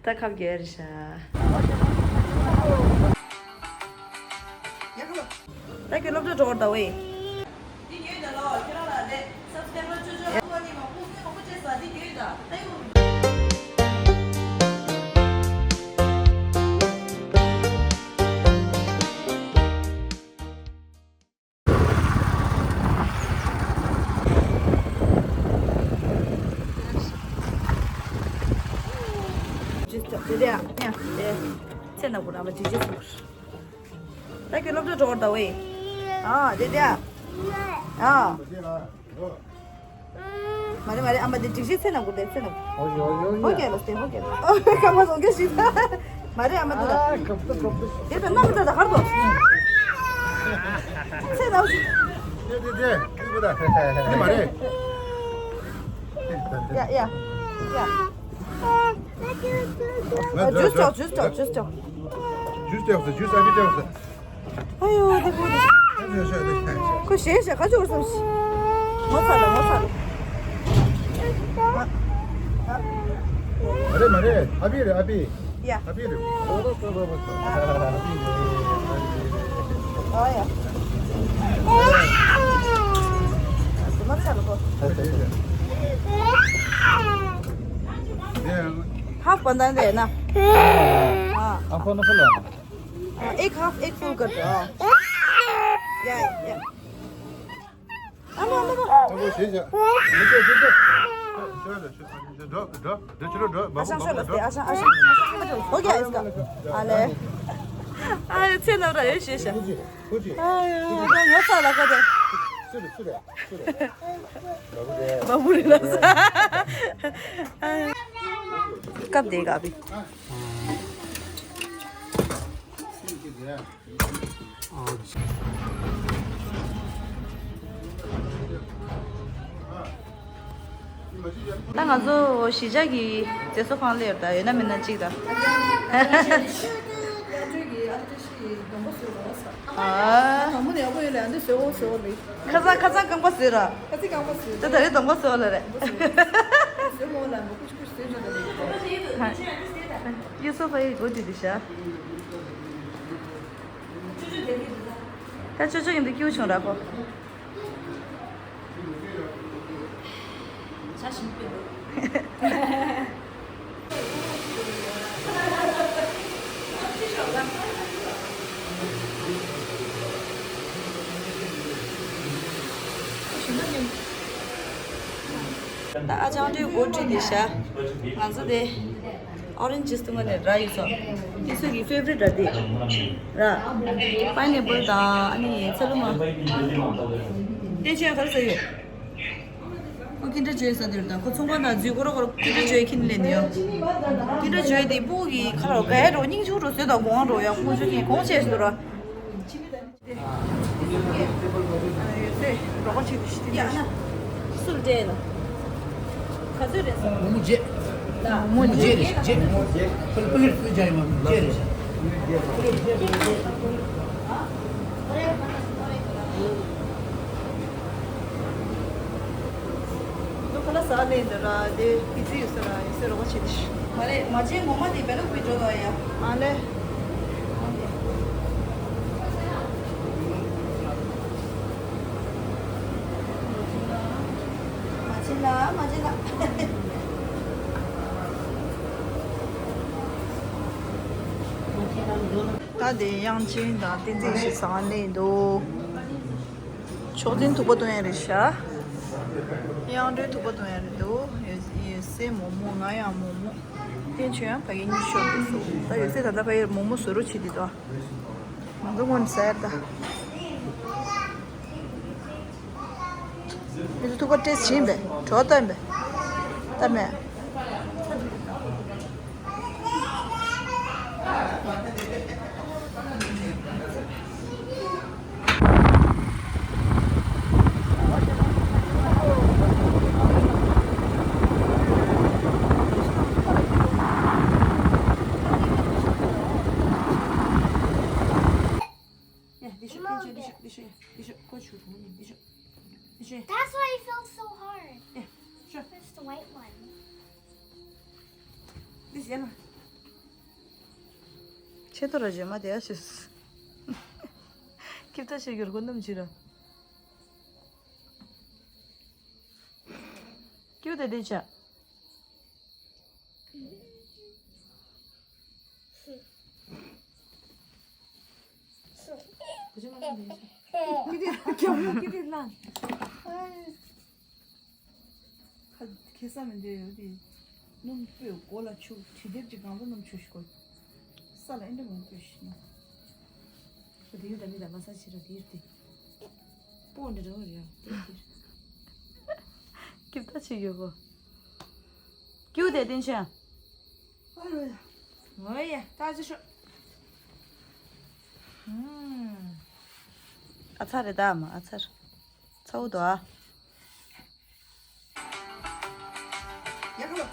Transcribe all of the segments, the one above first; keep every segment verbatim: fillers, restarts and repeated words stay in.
ད་ཁབ་རྒྱལ་རེད་ཤག་ད་ཁྱོད་སློབ་གྲྭ་འགྲོ་བར་ད་ཝེ། འདི་ཉོས་ད་ལོ། ཁྱེད་རང་ལ་རེད། སབ་སི་ཀེ་རའི་བར་ཅོ་ཅོ་ཨ་ཁུ་ཨ་ནི་མ་ཁུ་ཁུ་མ་ཁུ་ཅེ་ས་འདི་ཉོས་ད། ཨ་ཡོ། ཅི་སྟེ་དེ་དེ་ཡ་དེ་ཚེ་ན་གུ་ར་བ་ཅི་ཅི་སོ། ད་ཁྱོད་སློབ་གྲྭ་འགྲོ་བར་ད་ཝེ། ཨ་དེ་དེ་ཡ། ཨ། མ་རེད་མ་རེད། ཨ་མ་དེ་སྒྲིག་གཞི་ཚེ་ན་གུ་དེ་ཚེ་ན་གུ། ཨོ་ཡོ་ཡོ་ཡོ། ཧོ་ཀེ་ལོ་སྟེ་ཧོ་ཀེ་ལོ། ཨོ་ཁ་མ་སོང་ཀེ་ཞིག་མ་རེད། ཨ་མ་དུ་ད། ཨ་ཁབ་ཏུ་ཁབ་ཏུ། དེ་ད་ན་མི་ད་ད་གར་དོ། ཚེ་ན་གུ། དེ་དེ་དེ་དེ་གུ་ད། དེ་མ་རེད། ཡ་ཡ་ཡ། ཇུས་ཅོག་ཇུས་ཅོག་ཇུས་ཅོག་ཇུས་ཅོག་ཟེར། ཇུས་ཨ་བི་ཅོག་ཟེར། ཨ་ཡོ་དེ་ཁོ་དེ། ཁོ་ཞེས་ཞེས་ཁ་ཅོག་སམ་ཞིག་ངོ་ཚ་ལ་ངོ་ཚ་ལ། མ་རེད་མ་རེད། ཨ་བི་རེད་ཨ་བི། ཡ། ཨ་བི་རེད། ཨ་བི་རེད། ཨ་ཡ། ངོ་ཚ་ལ་ཁོ། ཧ་པན་དན་རེད་ན། ཨ། ཨ་ཁོ་ན་ཁོ་ལ་ན། ཨ། ཨེག་ཧཱཕ་ཨེག་ཕུལ་ཀར་དོ། ཡ་ཡ། ཨ་མ་ཨ་མ་ཨ་མ། ཨ་ཁོ་ཞེས་བྱ། མི་ཚེ་ཚེ་ཚེ། འགྲོ་འགྲོ་འགྲོ་འགྲོ་འགྲོ་འགྲོ་ཨ་ཞང་ཤོ་ལ་སྟེ། ཨ་ཞང་ཨ་ཞང་ཨ་ཞང་ཨ་ཞང་ཨ་ཞང་། ཨོ་ཀེ་ཨེ་སི་ཀ། ཨ་ལེ། ཨ་ཚེ་ན་ར་ཡོད་ཞེས་བྱ། ཨ་ཡ་ད་ངོ་ཚ་ལ་ཁོ་དེ། སུ་རེད་སུ་རེད་སུ་རེད། བ་བུ་རེད་ལ་ས། སྐབས་དེ་ག་བི། ད་ང་ཚོ་གཞིས་ཆགས་ཀྱི་རྗེས་སུ་ཁང་ལེར་ད་ཡོད་ན་མིན་ན་གཅིག་ད། ཨ། ཁ་སང་ཁ་སང་རྐང་པ་བཟོས་ར། ད་ད་རེས་གདོང་པ་བཟོས་ལ་རེད། ཡུ་སོ་ཕ་ཡི་སྒོ་དེ་དེ་ཤ། ད་ཅོ་ཅོ་ཡིན་དུ་སྐྱིད་བྱུང་ར་ཁོ། ད་ཨ་ཅང་དུས་སྒོ་བྲིས་ཏེ་ཤ། ང་ཚོ་དེ་ཨོ་རེན་ཇི་ཇུས་དུ་མ་ནས་ར་ཡོད་སོ། དེ་ཚོ་གི་ཕེ་ཝ་རིཊ་ར་དེ་ར། པའི་ནེ་པལ་དང་ཨ་ནི་ཚ་ལུ་མ། དེ་ཆེན་ག་རེ་ཟ་ཡོད། ཁོ་ཀིན་ཌར་ཇོའེ་ཟ་དེ་རུ་དང་ཁོ་ཚོང་པ་དང་རྫུས་ཁོ་ར་ཁོ་ར་ཀིན་ཌར་ཇོའེ་ཁྱིན་ལེན་ཡོད། ཀིན་ཌར་ཇོའེ་དེ་སྤུ་གི་ཁ་ལ་ག་ཡ་རོ་སྙིང་ཆུང་རོ་བཟོས་དང་གོང་རོ་ཡ་ཁོང་ཆུ་ཁྱིན་གོང་ཆེ་ཞིག་ར། ཡོད་ཚད་རོགས་པ་ཆེ་དུ་ཞིག་དེ་ཡ་ན་སུལ་ཏེ་ལ་ག་ཚོད་རེད་ཟ། མོ་མོ་རྗེ་རེད་ཤག་རྗེ། ཕུལ་ཕུལ་ཕུལ་ཇ་ཡི་མ་རྗེ་རེད་ཤག་ཁ་ལག་ཟ་ལེ་འདི་ར་དེ་པི་ཙི་ཡོད་ས་ར་ཡོད་ས་རོགས་པ་བྱེད་དེ་ཤི། མ་རེད་མ་བྱེད་ངོ་མ་དེ་བེ་ལུག་པི་འགྲོ་དོ་ཡ། ཨ་ལེ། མ་བྱེད་ལ་མ་བྱེད་ལ། ད་དེ་དབྱངས་ཅན་དང་བསྟན་འཛིན་ཞིག་ཟ་ལེ་འདུག་མཆོག་འཛིན་ཐུག་པ་གཏོང་ཡ་རེད་ཤག་དབྱངས་སྒྲོལ་ཐུག་པ་གཏོང་ཡ་རེད་འདུག་ཡོད་ཡོད་སའི་མོག་མོག་ང་ཡང་མོག་མོག་བསྟན་ཆོས་ཡང་ཕ་གི་གཉིས་ཤོར་འདུག་སོ། ད་ཡོད་སའི་ད་ལྟ་ཕ་གིར་མོག་མོག་བཟོ་རོགས་བྱེད་དེ་ད། ང་ཚོ་སྔོན་ཟ་ཡ་ད། ཡོད་ཚོ་ཐུག་པ་ཏེས་བྱིན་པས་གྲོ་བཏོན་པས་ད་མེད། That's why it feels so hard. It's the white one. This yellow. ཆེ་ཏོ་ར་ཇེ་མ་དེ་ཡ་ཤི། ཀིབ་ཏ་ཤི་གྱུར་གོ་ནམ་ཆི་ར། ཀིབ་ཏ་དེ་ཆ། ཁྱི་དེ་ཁྱི་དེ་ལངས། ཁ་ཁེ་ས་མི་འདོད་ཡོད་དེ། སྣུམ་སྤོས་མགོ་ལ་བྱུག་གྲི་དེབ་ཀྱི་སྒང་ལ་སྣུམ་བྱུག་ཤོག་ས་ལ་ཨེ་འདྲ་མང་པོ་ཞིག་ནོ། དེ་ཡོད་ད་མི་ད་མ་ས་ཆི་ར་དེ་ཡོད་དེ། སྤོ་འདྲ་འདྲ་བ་རེད་ཡ། དེ་དེ། སྐྱིབ་ད་ཆི་ཡོད་གོ། ཀྱུ་དེ་ཏིན་ཆན། ཨོ་ཡ། ཨོ་ཡ། ད་ཅི་ཤོག་ཨ་ཚར་རེད་ད་མ་ཨ་ཚར། ཚ་བོ་དོ་ཨ། ཡ་ཁོ།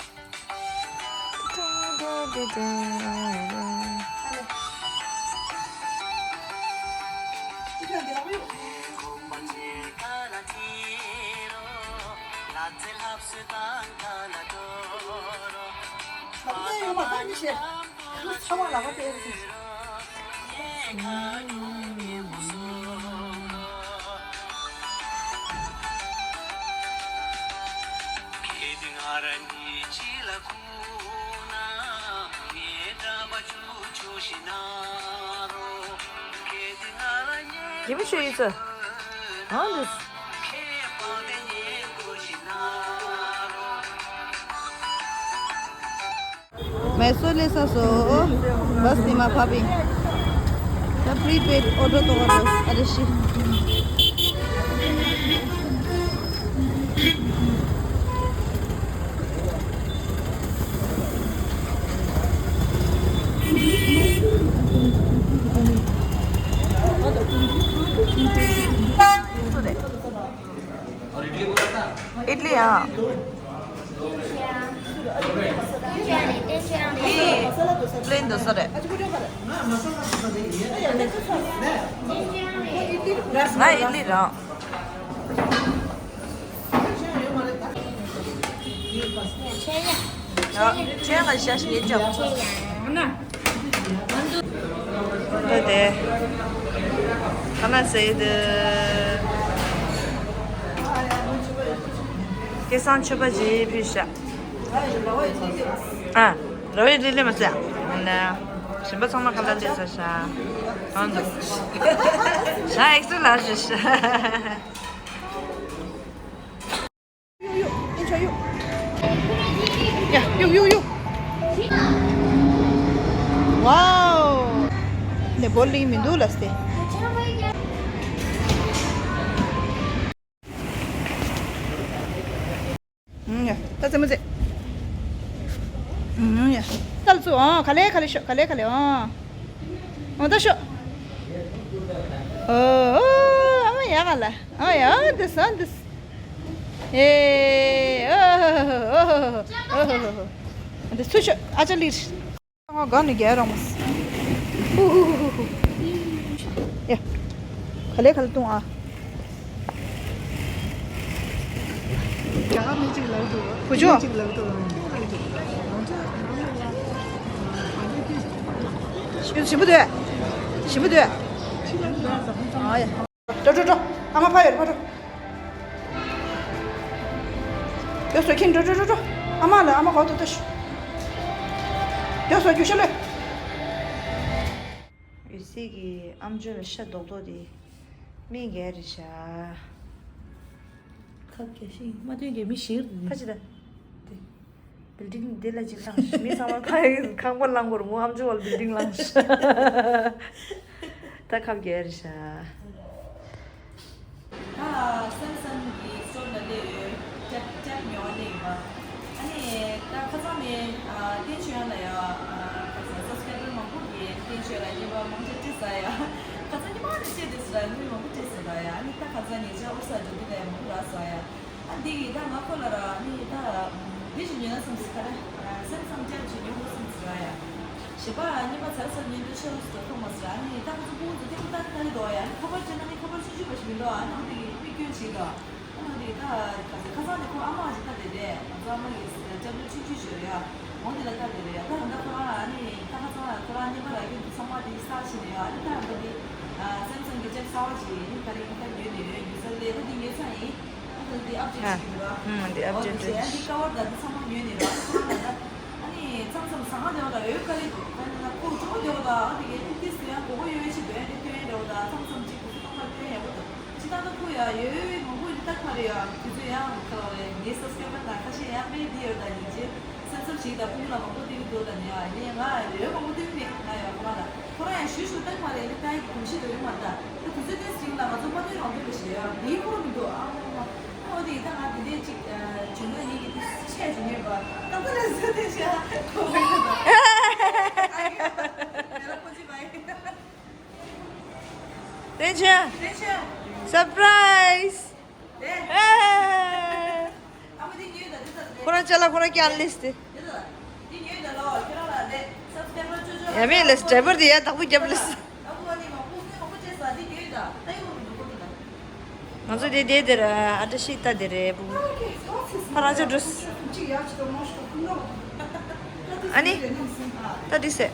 རྒྱལ་པོ་ཆོས་ཡིན་ཚོ། ཨང་འདུག་མེ་སོ་ལེ་ས་སོ། བ་སི་ནི་མ་ཕ་པི། ད་པི་རི་པེཌ་ཨོ་ཌར་ཏོ་ག་རོ་ཨ་རེ་ཤི། ཨིཌ་ལི་ཨ། འདི་པི་ལེན་དོ་སོ་རེད། ང་ཨིཌ་ལི་རང་། ཡ། ཁྱེད་ལ་ཞྭ་ཞིག་ཡོད་ཅོག་ད་དེ། ཁ་ན་སེ་དེ། སྐལ་བཟང་ཆོས་པ་ཇི་ཕི་ཤ། ཨ། ར་བའི་ལི་ལི་མ་ཟེར། ན། གཞན་པ་ཚང་མ་ཁ་ལ་ལས་ས་ཤ། ཨང་། ང་ཨེག་སི་ལ་ཞུ་ཤ། ཡོ་ཡོ། ཡ། ཡོ་ཡོ་ཡོ། ཝའོ། ནེ་བོ་ལིང་མི་འདུག་ལ་སྟེ། ཡ། ད་རྩེད་མོ་རྩེ། ཡ། ད་ལ་ཚུ་ཨང་། ག་ལེ་ག་ལེ་ཤོག་ག་ལེ་ག་ལེ་ཨང་། ཨང་ད་ཤོག་ཨོ་ཨོ། ཨ་མ་ཡ་ག་ལ། ཨང་ཡ་འདི་ས་འདི་ས། ཨེ། ཨོ་ཨོ་ཨོ་ཨོ། འདི་ཚུ་ཤོ་ཨ་ཅག་ལིར། ང་ག་ནས་རྒྱལ་རོང་མ། ཧུ་ཧུ་ཧུ་ཧུ་ཧུ། ཡ། ག་ལེ་ག་ལེ་བཏུང་ཨ། རྒྱ་གར་མི་གཅིག་ལབ་འདུག་བུ་ཆུང་། མི་གཅིག་ལབ་འདུག་ལབ་འདུག་ང་ཚོ་ང་ཚོ་ལ་ང་ཚོ་སྐད་ཆ། ཞིམ་པོ་འདུག་ཞིམ་པོ་འདུག་ཨ་ཡ། འགྲོ་འགྲོ་འགྲོ། ཨ་མ་ཕ་ཡོད་རེད་ཕ་འགྲོ། ཡོད་སོ་ཁྱིན་འགྲོ་འགྲོ་འགྲོ་འགྲོ། ཨ་མ་ལ་ཨ་མ་གོ་ཏོ་ཏོ་ཤི། ཡོད་སོ་རྒྱུ་ཤ་ལོས། ཡོད་སྲིད་ཀྱི་ཨམ་ཅོག་ལ་ཤ་རྡོག་རྡོག་དེ་མི་འགའ་རེད་ཤག་ཁབ་རྒྱ་ཤིང་མ་ཐོན་གྱི་མི་ཞིག་རེད། ཕ་ཅི་ད། དེ། བིལ་ཌིང་འདི་ལ་ཅིག་བླངས་ཤིག་མི་ཚང་མ་ཁ་ཡི་ཁང་པ་བླངས་དགོས་རེད་མོ། ཨམ་ཅོག་ལ་བིལ་ཌིང་བླངས་ཤིག་ད་ཁབ་རྒྱ་རེད་ཤག་ད་སན་སན་གྱི་སི་ཊོར་ལ་སླེབས་ཡོད། ཅབ་ཅབ་ཉོ་བ་སླེབས་ཡིན་པ། ཨ་ནི་ད་ཁ་སང་ནས་ཨ་བསྟན་ཆོས་ཡང་ལ་ཡ་ཨ་ཁ་སང་སབ་སི་ཀ་རའི་བར་མང་པོ་གིས་བསྟན་ཆོས་ལ་རྙེད་པ་མང་ཆེ་སྤྲད་ཟ་ཡ། ཁ་སང་ཉི་མ་ནས་བཤད་དེ་སི་ར་དངུལ་མང་པོ་སྤྲད་ཟ་ཡ། ཨ་ནི་ད་ཁ་སང་ཉེ་ཆར་ཨོ་ས་འགྲོ་དུས་ལ་ཡ་མང་པོ་རག་ཟ་ཡ། ཨ་འདི་གི་ད་ང་ཁོ་ལ་ར་ཨ་ནི་ད་འདི་ཞིག་ཉོས་ན་བསམ་སི་ཁ་ར་སེམས་བསམ་ཅབ་ཞིག་ཉོ་དགོས་བསམ་སི་ར་ཡ། ཞེས་པ་རྙིང་པ་ཚར་ཚར་ཉིན་དུ་ཆེ་བ་ཞིག་ཏུ་མཐོང་མ་སོང་། ཨ་ནི་ད་ཁོ་ཚོ་ཕྲུ་གུ་ཚོ་ཏེ་ཁོ་ད་ད་ནི་འདུག་ཡ། ཨ་ནི་ཁ་པར་བྱས་ན་ནི་ཁ་པར་ཆུང་ཆུང་བ་ཞིག་མི་འདུག་ཨ་ནི་འདི་གི་མིག་སྐྱོན་ཞིག་དང་། ཨ་ནི་འདི་ད་ཁ་ཁ་སང་ནི་ཁོ་ཨ་མ་ཞིག་ད་དེ་རེད། ང་ཚོ་ཨ་མ་གི་སྐྱབས་བཅོལ་ཆུང་ཆུང་ཞིག་རེད་ཡ། འོ་འདི་ལ་ད་དེ་རེད་ཡ། ད་ད་ཁོ་རང་ཨ་ནི་ད་ཁ་སང་ཁོ་རང་རྙིང་པ་ར་ཁྱོད་ཚོ་ཚང་མ་ འདི་ཨབ་ཌེཊ་བྱེད་དགོས་ར། ཨ་འདི་ཨབ་ཌེཊ་རེད། འདི་ཀ་བར་དང་འདི་ཚང་མ་ཉོས་ནས་ར། ཁོ་རང་ལ་ད་ཨ་ནི་མཚམས་མཚམས་ཟ་ཁང་དེ་བ་དང་འོའི་ཀ་ལི་འདུག་ཨ་ནི་ན་ཁོ་གྲོགས་དེ་བ་དང་ཨ་འདི་གའི་ཐུག་ཏིས་དེ་ཡང་གོ་གོ་ཡོད་ཅིག་འདོན་དེ་སྟོན་དེ་བ་དང་མཚམས་མཚམས་ཅིག་གོ་སོ་ཏོང་པར་སྟོན་ཡག་པོ་འདུག་ཅི་ལྟར་ན་ཁོ་ཡ་ཡོད་མང་པོ་ཡིན་ཏག་མ་རེད་ཡ། དུས་ཚོད་ཡང་ཁ་བ་རེད། ངའི་སབ་སི་ཀ་རའི་བར་ན་ཁ་ཤས་ཡང་དཔེ་འདི་ཡོད་ད་ཡིན་ཅེ་སེམས་འཚབ་ཞིག་དང་ཕུགས་ལ་མང་པོ་སྟེར་གི་འདུག་ད་ནི་ཡ་ཡིན་ཡང་ང་ཡོད་མང་པོ་སྟེར་གི་མེད། ང་ཡ་ཁོ་རང་ལ་ཁོ་རང་ཡང་ཞུ་ཞུ་ཏག་མ་རེད། ནི་ཏང་གི་གོམས་གཤིས་དེ་ཡོད་མ་ད་ད་དུས་ཚོད་ཏན་ཞིག་ལ་ང་ཚོ་མ་འདོད་རང་འདོད་ལ་ཞེས་ཡ་འདིའི་ཁོ་རང་མི་འདུག་ཨ་མ་མ་ཨ་འོ་དེ་ཡིན་ད་ང་དེ་འདྲས་ཅིག་བྱུང་ན་ཡིན་གི་དེ་ཤད་ཅིག་ཉོས་པ་ད་ད་ལ་ཟོས་དེ་ཤ་ཁོ་བ་ཡོད་ད་ཨ་ཡོད་ད་ཡོད་ད་ཁོ་ཅི་བ་ཡིན། བསྟན་ཆོས། བསྟན་ཆོས། སར་པ་རའི་ཛི། ཨེ། ཁོ་རང་ཅ་ལག་ཁོ་རང་སྐྱར་ལེས་ཏེ། ཡ་མེད་ལེས་ཌ་རའི་བར་དེ་ཡ་བདག་པོ་རྒྱབ་ལེས། ང་ཚོ་དེ་དེ་དེར་ཨ་བྲ་ཤི་ཏ་དེ་རེད་བུ། ཕ་རང་ཅག་འགྲོ། ཨ་ནི། ད་འདི་ཟེར།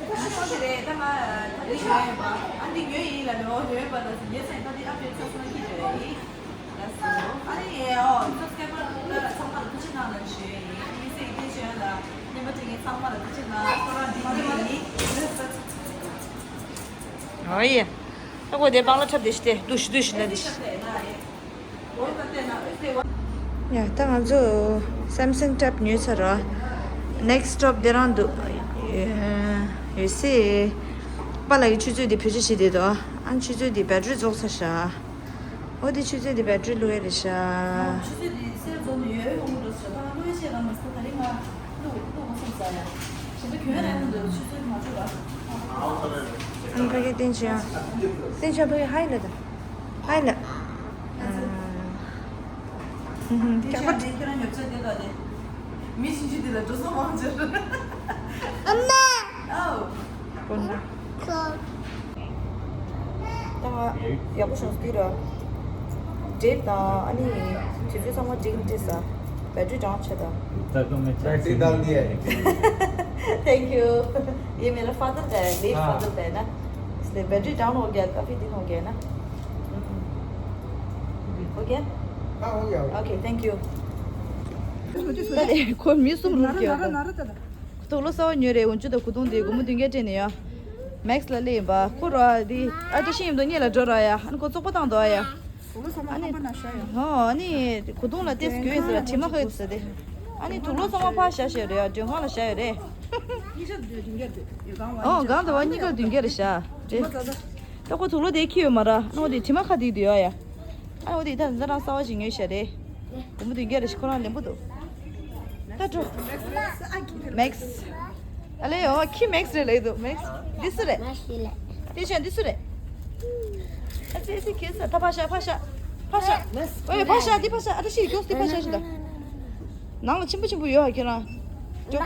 ཨོ་ཡེ། ད་གོ་དེ་པང་ལ་འཁྲབ་དེ་ཤི་དེ་དུ་ཤི་དུ་ཤི་ལ་དེ་ཤི། ཡ་ད་ང་ཚོ་Samsung Tab ཉོས་ཚར་ར། Next stop དེ་རང་འདུག་ཡོད་སྲིད། པཱ་ལགས་ཀྱི་ཆུ་ཚོད་དེ་བེད་སྤྱོད་བྱེད་དེ་འདུག་ཨ་ཆུ་ཚོད་དེ་བེ་ཊི་རི་རྫོགས་ཚར་ཤག་འོ་དེ་ཆུ་ཚོད་དེ་བེ་ཊི་རི་བླུག་ཡས་རེད་ཤག་ཆུ་ཚོད་དེ་གསེར་རྫོགས་ནས་ཡོད་ཡོད་འོང་འགྲོ་ཤག་ད་ང་བླུག་ཡས་ཤེས་རང་མ་སོང་ད་རིང་ང་བླུག་བླུག་མ་སོང་ས་ཡ། ཞེ་པོ་གྱོན་ཡས་རང་མི་འདུག་ཆུ་ཚོད་མ་འགྲོ་བ། ཨང་ཕ་གི་བསྟན་ཆོས་ཡ། བསྟན་ཆོས་ཕ་གི་ཧའི་ལབ་དང་། ཧའི་ལབ། ཨུམ། ཁྱེད་རང་ཉོ་ཆ་དེ་ལ་དེ། མི་གཞན་གཅིག་དེ་ལ་འགྲོ་སོང་མང་ཆེ་རེད། ཨ་མ། ཨའོ། ཁོ་ན། ཁོ། ད་ང་ཡག་པོ་བྱུང་སོང་དེ་ར། འགྲིག་དང་ཨ་ནི་དུས་ཚོད་ཚང་མ་འགྲིག་འགྲིག་ས། བེ་ཊི་རི་ཌའོན་ཆེ་དང་། བེ་ཊི་རི་ཌའོན་དེ། Thank you. ये मेरा फादर का है, late father का है ना, इसलिए बैटरी डाउन हो गया, काफी दिन हो गया ना। ओके। हाँ, हो गया। Okay, thank you. ད་དེ་ཁོ་མི་གསུམ་རུབ་ཀྱི་ཡོད་ད། དུག་ལོག་གསར་པ་ཉོས་རེད། འོན་ཅུ་དང་གོས་ཐུང་དེ་སྒོར་མོ་བདུན་བརྒྱ་སྤྲད་ནས་ཡ། མེག་སི་ལ་སླེབས་ཡིན་པ། ཁོ་ར་དེ་ཨ་ཏི་ཤི་ཡིན་མདོག་གཉིས་ལ་འགྲོ་ར་ཡ། ཨ་ནི་ཁོ་བཙོག་པ་བཏང་འདུག་ཨ་ཡ། དུག་ལོག་ཚང་མ་ཨ་ནི་ཁང་པ་ན་བཞག་ཡོད། ཧོ་ཨ་ནི་གོས་ཐུང་ལ་ཏེས་གྱོན་ཡིན་ཟེར་ལ་དྲི་མ་ཁ་ཡོད་ཟེར་ཏེ། ཨ་ནི་དུག་ལོག་ཚང་མ་ཕར་བཞག་བཞག་རེད་ཡ། མགྲོན་ཁང་ལ་བཞག་ཡོད་རེད། ཨོ་གང་དུ་བ་གཉིས་ཀ་བདུན་བརྒྱ་རེད་ཤག་རེད། ད་ཁོ་དུག་ལོག་དེ་ཁྱེར་ཡོད་མ་ར། ཨ་ནི་འོ་དེ་དྲི་མ་ཁ་དེ་དུ་ཡོད་ཡ། ཨ་འོ་དེ་ད་འཛའ་རང་གསར་པ་ཞིག་ཉོས་ཤག་རེད། སྒོར་མོ་བདུན་བརྒྱ་རེད་ཤག་ཁོ་རང་ལེན་པོ་འདུག་ད་འགྲོ། མེག་སི། ཨ་ལེ་ཨོ་ཁྱི་མེག་སི་རེད་ལབ་འདུག་མེག་སི། འདི་སུ་རེད། དེ་ཆ་འདི་སུ་རེད། ཨ་ཙི་ཨ་ཙི་ཁྱི་ས་ད་ཕ་ཤ་ཕ་ཤ་ཕ་ཤ། ཨོ་ཡ་ཕ་ཤ་འདི་ཕ་ཤ། ཨ་ད་ཤི་གྱོགས་འདི་ཕ་ཤ་ཤི་ད། ནང་ལ་ཆེན་པོ་ཆེན་པོ་ཡོད་ཧ་ཁྱེད་རང་། ཅོ།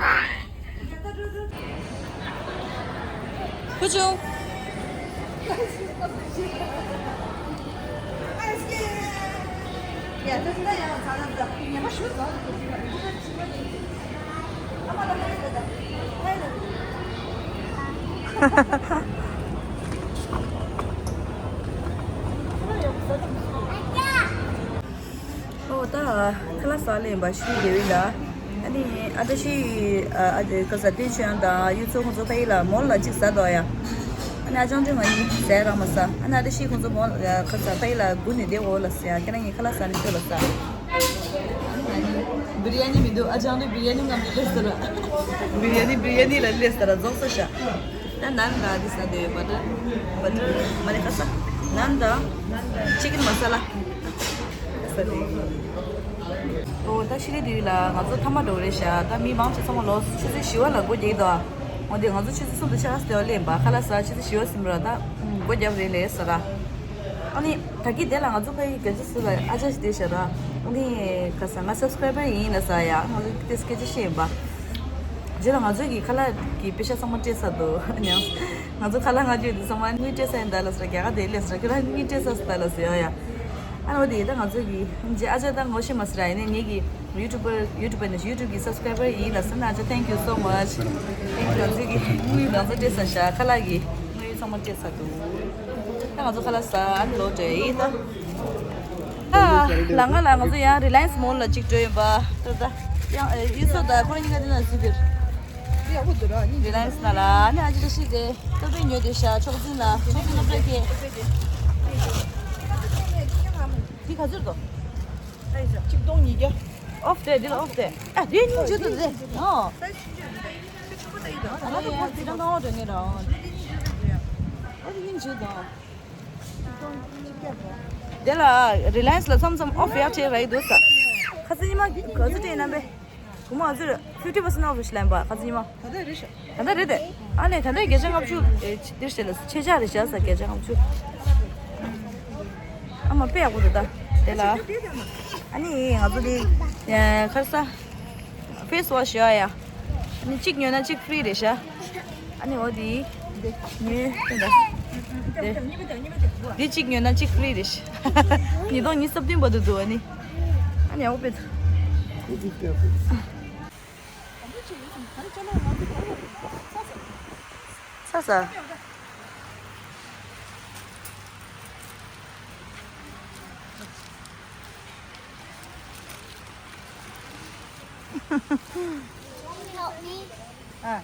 ཁུ་ཆུང་། ཨོ་ད་ཁ་ལག་ཟ་ལེན་པ་ཤུ་རེ་བི་ལ། ཨ་ནི་ཨ་ད་ཤི་ཨ་ཨ་ཀ་ཟ་ཏི་ཆོས་དང་ཡུ་ཚོ་ཁོང་ཚོ་ཕ་ཡི་ལ་མོལ་ལ་གཅིག་ཟ་དོ་ཡ། ཨ་ནི་ཨ་ཅང་ཅུང་ང་གཉིས་ཟ་ར་མ་ཟ། ཨ་ནི་ཨ་ད་ཤི་ཁོང་ཚོ་མོལ་ཁ་ཟ་ཕ་ཡི་ལ་དགུ་ནི་དེ་འོ་ལ་ཟ་ཡ། ཁྱེད་རང་གཉིས་ཁ་ལག་ཟ་ནི་ཁྱོད་ལ་ཟ། བི་རི་ཡ་ནི་མི་འདུག་ཨ་ཅང་དུ་བི་རི་ཡ་ནི་ངམ་དུ་སླེབས་ཟེར་ར། བི་རི་ཡ་ནི་བི་རི་ཡ་ནི་ལ་སླེབས་ཟེར་ར་རྫོགས་ས་ཤ། ད་ནན་ལ་དི་ས་དེ་བ་ཏྲ་བ་ཏྲ་མ་ནི་ཁ་ས་ནན་ད་ཅི་ཀིན་མ་ས་ལ་ས་དེ། ཨོ་ད་ཤི་རི་དུས་ལ་ང་ཚོ་ཐ་མ་འགྲོ་རེད་ཤག་ད་མི་མང་ཆེ་ཚང་མ་ལོ་ཆུ་ཚོད་བཞི་བ་ལ་སྒོ་རྒྱག་གི་འདུག་འོ་དེ་ང་ཚོ་ཆུ་ཚོད་གསུམ་དང་ཕྱེད་ཀ་ཙམ་དེ་བ་སླེབས་པ། ཁ་ལག་ཟ་ཆུ་ཚོད་བཞི་བ་ཟིན་པ་ར་ད་སྒོ་རྒྱབ་རེད་ལས་ཟེར་ར། ཨ་ནི་ད་གི་དེ་ལ་ང་ཚོ་ཕ་གི་རྒྱ་ཆེ་སུ་ལ་ཨ་ཅག་ཞིག་བསྡད་ཤག་ར། ཨ་ནི་ག་ས་ང་སབ་སི་ཀ་རའི་བར་ཡིན་ལ་ཟེར་ཡ། ང་ཚོ་དེ་སྐད་ཆ་བཤད་ཡིན་པ། རྗེས་ལ་ང་ཚོ་གི་ཁ་ལག་གི་པེ་ཤ་ཚང་མ་སྤྲད་ཚར་འདུག་ཡང་ང་ཚོ་ཁ་ལག་ང་ཚོས་དེ་ཚང་མ་དངུལ་སྤྲད་ས་ཡིན་ད་ལ་ཟེར། རྒྱ་གར་དེ་ལས་ཟེར། ཁྱོད་རང་དངུལ་སྤྲད་ཚར་ད་ལ་ཟེར་ཡ། ཨ་ནི་འོ་དེ་ད་ང་ཚོ་གི་རྗེས་ཨ་ཅག་ད་ངོ་ཤེས་མ་ཟེར་ཡ། ཡིན་ནའི་ངེད་ཀྱི་ཡུ་ཊུབ་པར་ཡུ་ཊུབ་པར་ནས་ཡུ་ཊུབ་གི་སབ་སི་ཀ་རའི་བར་ཡིན་ལ་ཟེར་ན། ཨ་ཅག་thank you so much། ང་ཚོ་གི་དངུལ་ང་ཚོ་སྤྲད་ཚར་ཤག་ཁ་ལག་གི་དངུལ་ཚང་མ་སྤྲད་ཚར་འདུག་ད་ང་ཚོ་ཁ་ལག་ཟ་ཨ་ནི་ལོག་འགྲོ་ཡིན་ད། ཨ། ལམ་ཁ་ལ་ང་ཚོ་ཡང་རི་ལ་ཡན་སི་མོལ་ལ་གཅིག་འགྲོ་ཡིན་པ། ད་ད་ཡང་ཨེ་ཡུལ་སོ་ད་ཁོ་རང་གཉིས་ཀ་དེ་ན་ཟི་དེར། ཡག་པོ་འདུག་ར་ཉིན་རི་ལ་ཡན་སི་ན་ལ་ནི་ཨ་ཅི་ད་ཤི་དེ་ཏོ་པེ་ཉོས་དེ་ཤ་ཕྱོགས་འཛིན་ལ་ཕྱོགས་འཛིན་སློབ་གྲྭ་སྐྱེ། དེ་ག་ཚོད་དོ། ཆིག་སྟོང་ཉིས་བརྒྱ། ཨོཕ་དེ་དེ་ལ་ཨོཕ་དེ། ཨ་དེ་སྙིང་རྗེ་དོ་དེ། ཨོ། ཨ་ཡ་ཡ་ཅི་ད་ང་འོ་དོ་ངེ་ར་ཨོ། ཨ་དེ་སྙིང་རྗེ་དོ། དེ་ལ་རི་ལ་ཡན་སི་ལ་མཚམས་མཚམས་ཨོ་ཕི་ཡག་ཆེ་ར་ཡི་འདུག་ས། ཁ་སང་ཉི་མ་ག་ཚོད་སྤྲད་ན་པས། བུ་མོ་ཨ་ཚོད་ཕིབ་ཊི་པར་སེན་ཊི་ཨོ་ཕི་ལེན་པ་ཁ་སང་ཉི་མ། ད་ལྟ་རེད་ཤག་ད་ལྟ་རེད་དེ། ཨ་ནེ་ད་ལྟ་བརྒྱ་ཆ་ལྔ་བཅུ་འདིར་བྱས་ལ་ཆེ་ཆག་རེད་ཤག་ས་བརྒྱ་ཆ་ལྔ་བཅུ། ཨ་མ་དཔེ་ཡག་པོ་འདུག་ད་དེ་ལ། ཨ་ནི་ང་ཚོ་འདི་ཁར་ས་ཕེ་སི་ཝ་ཤི་ཡོད་ཡ། ཨ་ནི་གཅིག་ཉོས་ན་གཅིག་ཧྥི་རི་རེད་ཤག་ཨ་ནི་འོ་དེ། ངའི་སྟེང་ད། དེ། འདི་གཅིག་ཉོས་ན་གཅིག་ཧྥི་རི་རེད། ཉིས་སྟོང་ཉི་ཤུ་རྩ་བདུན་བར་དུ་འདུག་ཨ་ནི། ཨ་ནི་ཡག་པོ་དཔེ་འདུག་ཚ་ཚ། ཨ།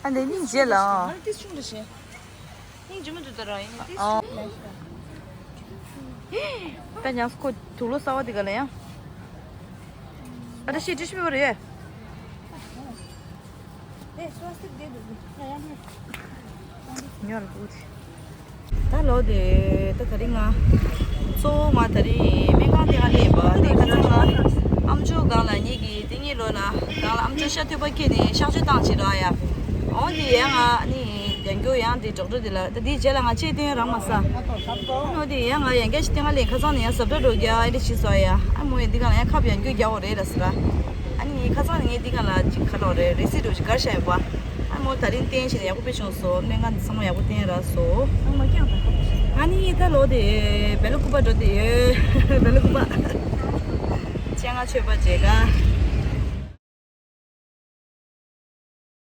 ཨ་འདི་སྙིང་རྗེ་ལ། ང་ཏིས་ཆུང་འདྲ་བྱས། སྙིང་རྗེ་མོ་འདུག་ད་ར་ཡིན་ན་ཏིས་ཨ། ཆུང་འདྲ་བྱས། ད་ཉང་སྐོ་དུག་ལོག་གསར་བ་འདི་ག་ལ་ཡང་། ཨ་ད་ཤི་ཏི་ཤུ་པེ་པར་རེད། ཉོ་ར་ཀུ་ཅི། ད་ལོ་དེ་ད་དེ་རིང་ང་། གཙོ་བོ་ང་དེ་རིང་སྨན་ཁང་དེ་ག་སླེབས་པ་དེ་ཁ་སང་ང་། ཨམ་ཅོག་སྒང་ལ་ངེད་ཀྱི་དེ་གཉིས་ལོ་ལ་སྒང་ལ་ཨམ་ཅོག་ཤ་ཐུག་པ་ཁྱེར་ནས་གཤག་བཅོས་བཏང་བྱེད་ར་ཡ། འོ་དེ་ཡ་ང་ནི་ཡང་རྒྱུ་ཡང་དེ་ཌོག་ཊར་དེ་ལ་ད་དེའི་རྗེས་ལ་ང་ཆེད་བསྟན་རང་མ་ས། འོ་དེ་ཡ་ང་ཡང་སྐད་ཆ་དེ་ང་ལས་ཁ་སང་ནས་ཡང་ཟབ་ཏྲ་རོ་རྒྱ་ཨེ་འདྲ་ཞིག་སོ་ཡ། ཨ་མོ་ཡ་འདི་ག་ལ་ཡང་ཁབ་ཡང་རྒྱུ་རྒྱ་འོ་རེད་ལ་ཟེར་ར། ཨ་ནི་ཁ་སང་ནས་ངས་འདི་ག་ལ་ཅིག་ཁ་ལོ་རེད་རེ་སི་རུ་ཅིག་གར་ཤ་ཡོད་པ། ཨ་མོ་ད་རིང་བསྟན་བྱས་ནས་ཡག་པོ་དཔེ་བྱུང་སོང་སྨན་ཁང་འདི་ཚང་མ་ཡག་པོ་བསྟན་ར་སོང་། ཨ་ནི་ད་ལོ་དེ་བེ་ལ་ཀུ་པ་འགྲོ་དེ་ཡོད་བེ་ལ་ཀུ་པ། ཆེ་ང་ཆོས་པ་བྱེད་ག